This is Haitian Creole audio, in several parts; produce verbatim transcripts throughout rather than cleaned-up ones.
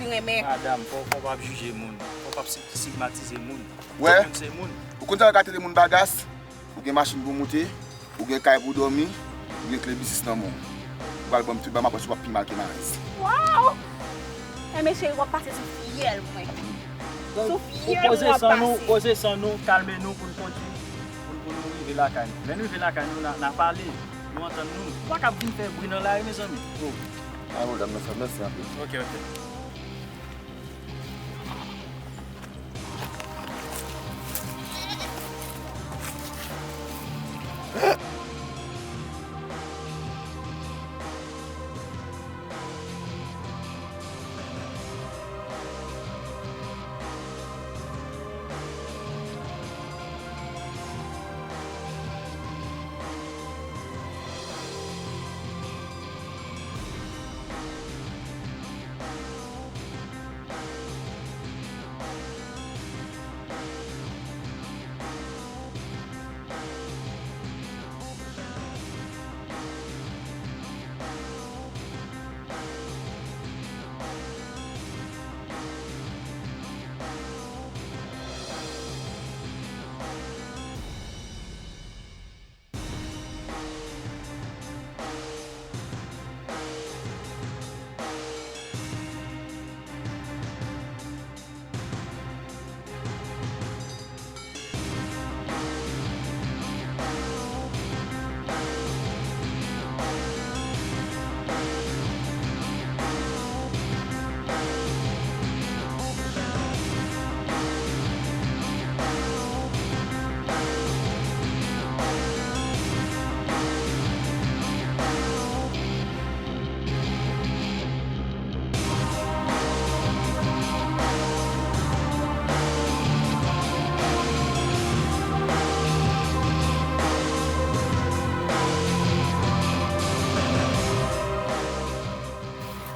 li renmen. Madanm, fò, fò w p ap jije moun. Fò w p ap stigmatize moun. Wè. Tout moun se moun. Ou konn sa yo ka trete moun bagas? Ou gen machin pou w moute, ou gen kay pou w dòmi, ou gen kle biznis nan men w. Ou pral ban m tout bagay, m ap wè si w ap pi mal ke Maris. Waw! Enben cheri, w ap pase sou fyèl mwen. Sou fyèl mwen w ap pase. Poze san nou, poze san nou, kalme nou pou n kondui, pou n, pou nou rive lakay nou. Lè n rive lakay nou, n a, n a pale, nou antann nou. Nou pa ka ap vin fè bri nan lari, mezanmi. Oh. Pa gen pwoblèm, non, frè, mèsi anpil. Ok, ok.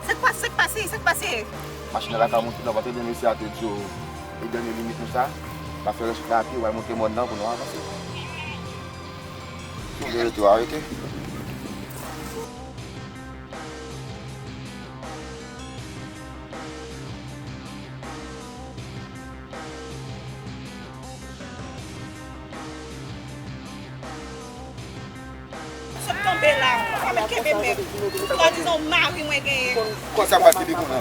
Sa k pase, sa k pase, sa k pase? Machin nan la ka monte, non, pa tande mesye a te di w, e dènye limit nou sa, pa fè rès wout la a pye, w al monte mòn nan pou nou avanse. Si w vle rete, w a rete. Sot tonbe la, ou pa mèt kenbe men. Swadizan mari mwen genyen. Kisa m pral kenbe kounya?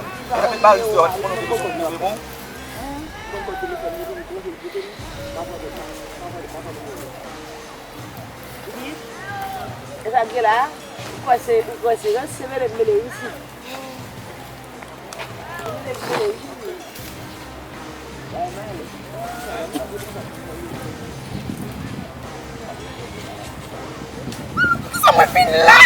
Mari sou an, ou konnen w te konn se bon. Wi. E sa k gen la? Ou kwè se, ou kwè se rans, se mele mele isi. Mele mele isi. Sa mwen fin la?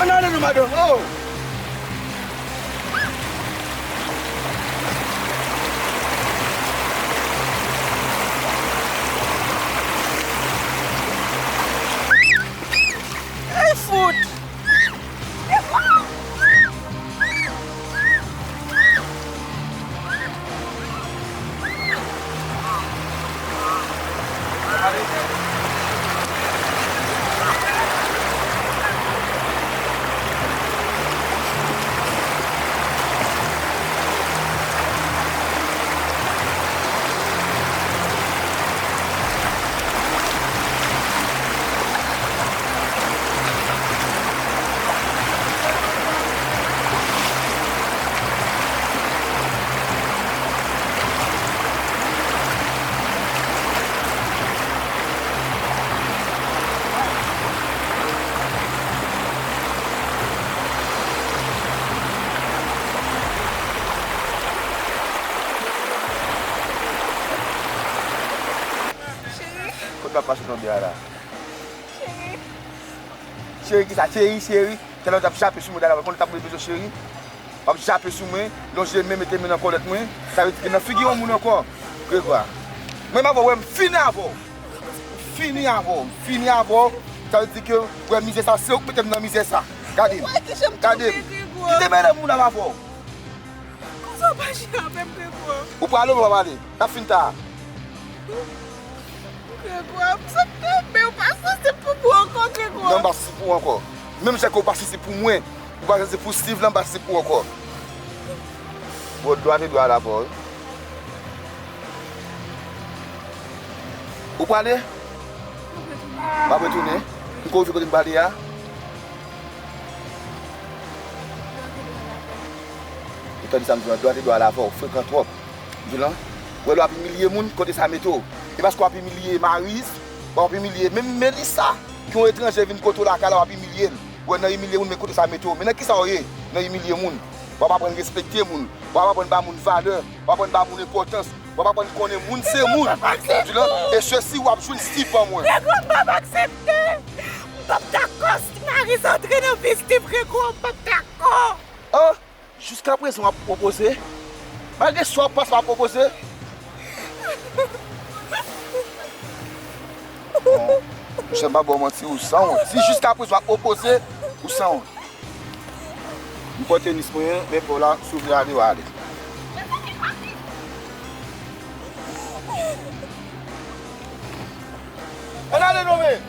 Ann ale non, madanm. Oh! Ay, fout! Sa pase tonbe a la. Cheri. Cheri ki sa? Cheri, cheri. Talè w t ap jape sou mwen, talè w konn t ap bezwen cheri. W ap jape sou mwen, lonje men, mete men nan kòlèt mwen. Sa vle di ke nan figi yon moun ankò. Gregwa. Mwen m avè w, wè m fini avè w. M fini avè w, m fini avè w. Sa vle di ke, wè mizè sa, se ou k mete m nan mizè sa. Gade m. Gade m. Kite mele moun ap avè w. Konsa w pa jwe avè m, Gregwa. Ou prale oubyen w pa prale? N ap fin ta a. Gregwa, m sot tonbe, ou pa sansib pou mwen ankò, Gregwa. Non, m pa sansib pou ou ankò. Menm jan ke ou pa sansib pou mwen, ou pa sansib pou Steve lan, m pa sansib pou ou ankò. Bon, dwa te dwa la, bò. Ou prale? M ap retounen. M konn kote m prale a. Ou tande sa m di w lan, dwa te dwa la avè w, frekan twòp. M di w lan, ou wè lè w ap imilye moun, kote sa mete w? E paske w ap imilye Maryse, w ap imilye menm Melissa, ki yon etranje vin kote w lakay la, w ap imilye l. Ou wè nan imilye moun, men kote sa mete w. Men nan kisa w ye? Nan imilye moun. W ap aprann respekte moun. W ap aprann ba moun valè. W ap aprann ba moun enpòtans. W ap aprann konnen moun se moun. Di lan, e sesi w ap jwenn Steve ban mwen. Gregwa, m p ap aksepte. M p ap dakò si Maryse antre nan vi Steve, Gregwa, m p ap dakò. An, jiskaprezan w ap opoze. Malgre sa w ap pase, w ap opoze. Bon, monchè, m pa ba w manti, ou sanwont. Si jiskaprezan w ap opoze, ou sanwont. M pran tenis mwen, men pa w la, si w vle ale, w ale. Ann ale non, men!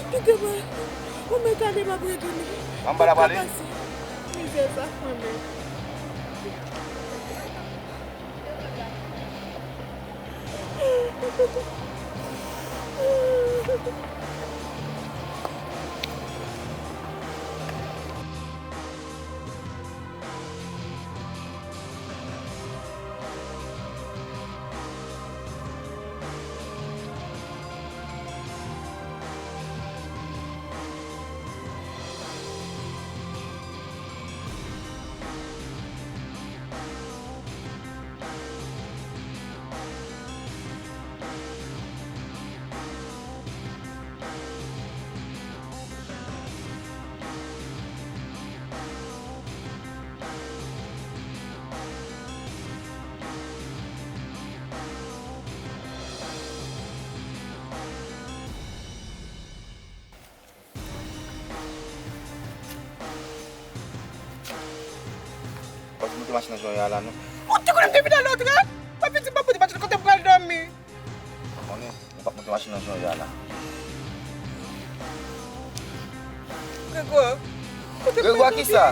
Kite mwen. Ou mèt ale, m ap retounen. Manman pa t ap ale? Mizè sa, mwen menm. Ou pa t monte machin nan jan w ye a la, non. Ou te konnen m te vin nan lòt rad? Ou pa vin di m pa monte machin nan, kote m pral dòmi? Ou konnen, ou pa t monte machin nan jan w ye a la. Gregwa, kote m pral dòmi? Gregwa kisa?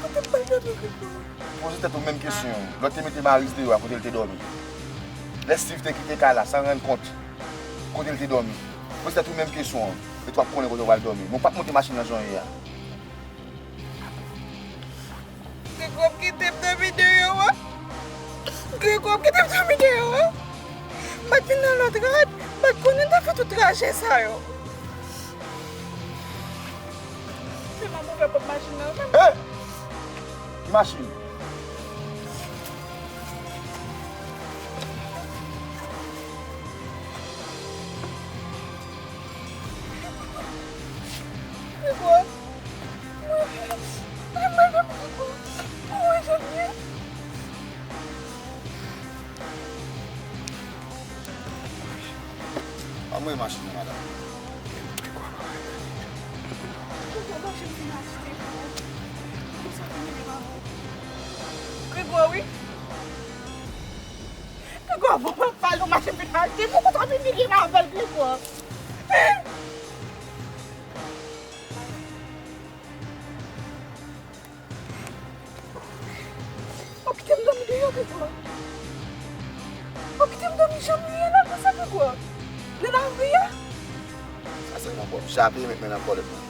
Kote m pral dòmi, Gregwa? Poze tèt ou menm kesyon an. Lè w te mete Maryse deyò a, kote l te dòmi? Lè Steve te kite kay la san rann kont, kote l te dòmi? Poze tèt ou menm kesyon an. Petèt w ap konnen kote w pral dòmi. Men w p ap monte machin nan jan w ye a. Gregwa ap kite m dòmi deyò a. Gregwa ap kite m dòmi deyò a. M pa t vin nan lòt rad, m pa t konnen m t ap fè tout trajè sa yo. Se manman fè pòt machin nan menm. Hey! Ki machin? Gregwa. Mwen, mwen, mwen, mwen, mwen, mwen, mwen, mwen, mwen, Ann voye machin nan, madanm. Gregwa, machin m fin achte pou ou. Pou sa vini vin avè l. Gregwa, wi. Gregwa, bon, mwen pale w, machin m fin achte pou ou, pou sa vini vin avè l, Gregwa. W ap kite m dòmi deyò, Gregwa? W ap kite m dòmi jan m ye la konsa, Gregwa? Nan lari a? Sa sèlman bon. Jape, met men nan kòlèt mwen.